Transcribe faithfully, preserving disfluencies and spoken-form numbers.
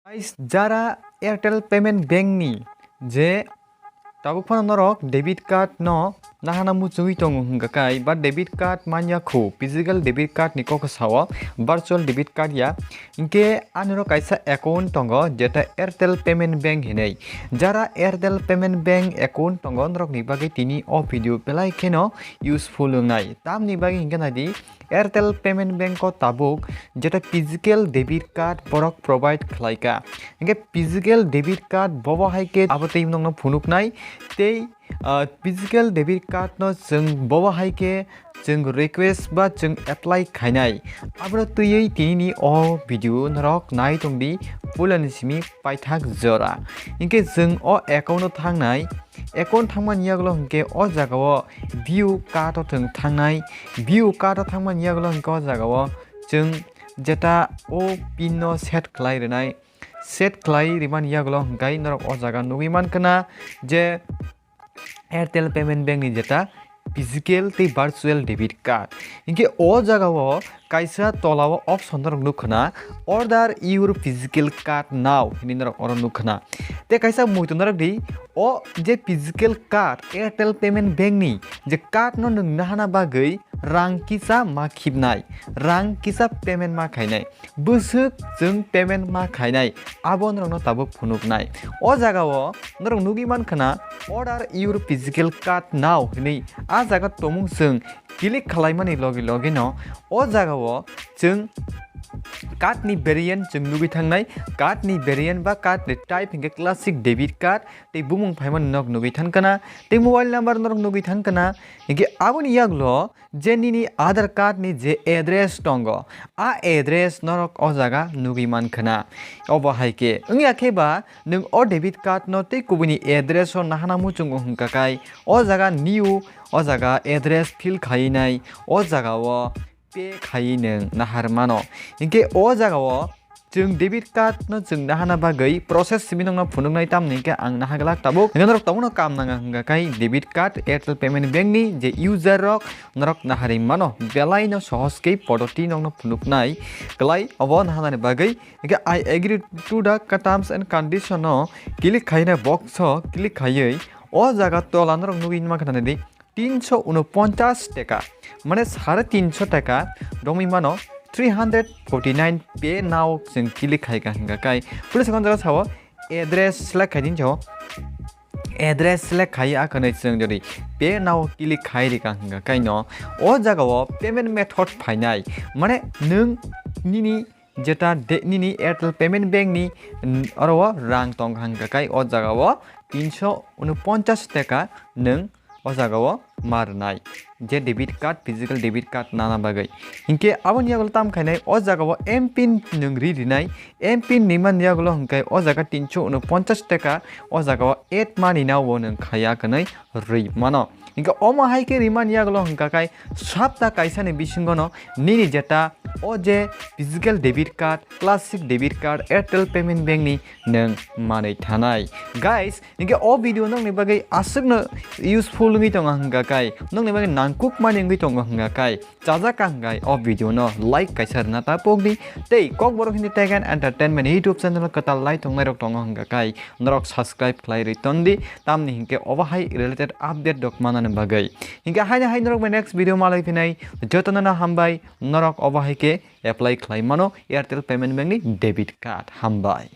Guys, jara Airtel Payment Bank ni je tabuk phano norok debit card no nahana muchungwi tongo hwnkha kai, ba debit card manya khu, physical debit card ni kok sao, virtual debit card ya. Hinkhe ani oro kaisa account tongo, jeta Airtel Payment Bank hinwi. Jara Airtel Payment Bank account tongo, norok ni bagwi tini o video belai kheno useful wngnai. Tamni bagwi hinkhe naidi, Airtel Payment Bank o tabuk jeta physical debit card borok provide khlai kha. Hinkhe physical debit card bobo hai khe abo tei nokno phunuknai tei, ah, physical debit card no chwng bobo hai khe chwng request ba chwng apply khainai. Abro twiwi tinini o video norok nai tongdi, puilani simi paithak jora. Hinkhe chwng o account o thangnai, account thangmani yagulo hinkhe o jagao view card o chwng thangnai, view card o thangmani yagulo hinkhe o jagao chwng jeta o pin no set khlai rwnai, set khlai rwmani yagulo hinkhe norok o jaga nugwi mankha na je Airtel Payment Bank ni jeta physical tei virtual debit card. Hinkhe o jagao kaisa tolao option norok nukha na, "Order your physical card now" hinwi norok oro nukha na. Tei kaisa muitu norok di, o je physical card, Airtel Payment Bank ni je card no nwng nahana bagwi rang kisa ma khibnai, rang kisa payment ma khainai, bwswk chwng payment ma khainai, abo norokno tabuk phunuknai. O jagao norok nugwi mankha na, "Order your physical card now" hinwi. A jaga tongmung chwng click khalaimani logi logi no o jagao chwng card ni variant chwng nugwi thangnai, card ni variant ba card ni type hinkhe classic debit card tei bumung phaimani nok nugwi thankha na, tei mobile number norok nugwi thankha na. Hinkhe aboni yagulo je nini Aadhaar card ni je address tongo, a address norok o jaga nugwi mankha na. Obo hai khe wngya khe ba nwng o debit card no tei kubuni address o nahana muchungo hwnkha kai, o jaga new, o jaga address fill khainai, o jagao pay khaiwi nwng nahar mano. Hinkhe o jagao chwng debit card no chwng nahana bagwi process simi nokno phunuknai, tamni hinkhe ang naha glak tabuk. Hinkhe norok tabukno kam nanga hwnkha kai debit card Airtel Payment Bank ni je user rok norok naharwi mano, belai no sohos khe podoti nokno phunuknai klai obo nahanani bagwi. Hinkhe "I agree to the terms and condition" o click khaina box o click khaiwi o jaga tola norok nugwi mankha nai di, tinso unoponchas taka, mane sare tinso taka romwi mano, three hundred forty nine pay now chwng click khai ka hwnkha kai. Police kon jaga sao address select khai din sao, address select khai a khwnwi chwng jodi pay now click khai ri ka hwnkha kai no, o jaga o payment method phainai, mane nwng nini jeta de-, nini Airtel Payment Bank ni, mm, oro o rang tong hwnkha kai o jaga o tinso unoponchas taka nwng o jaga o ma rwnai, je debit card, physical debit card nana bagwi. Hinkhe aboni yagulo tam khainai, o jaga o M pin nwng ri rinai, M pin ni mani yagulo hwnkhe o jaga tinso unoponchas taka o jaga o add money now o nwng khaiya khwnwi rwi mano. Hinkhe omo hai khe rimani yagulo hwnkha kai sapta kaisani bisingono nini jeta o je physical debit card, classic debit card, Airtel Payment Bank ni nwng manwi thanai. Guys, hinkhe o video nokni bagwi aswkno useful wngwi tongo hwnkha kai, nokni bagwi nangkukmani wngwi tongo hwnkha kai, chajak ka hwnkhe o video no like kaisa rwna ta pokdi, tei Kokborok Hindi Tech and Entertainment YouTube channel kwtal lai tongnai rok tongo hwnkha kai norok subscribe khlai rwi tondi, tamni hinkhe obo hai related update rok manani bagwi. Hinkhe haino hai norok bai next video malai phinai, jotono no hambai, norok obo hai khe apply khlai mano Airtel Payment Bank ni debit card. Hambai.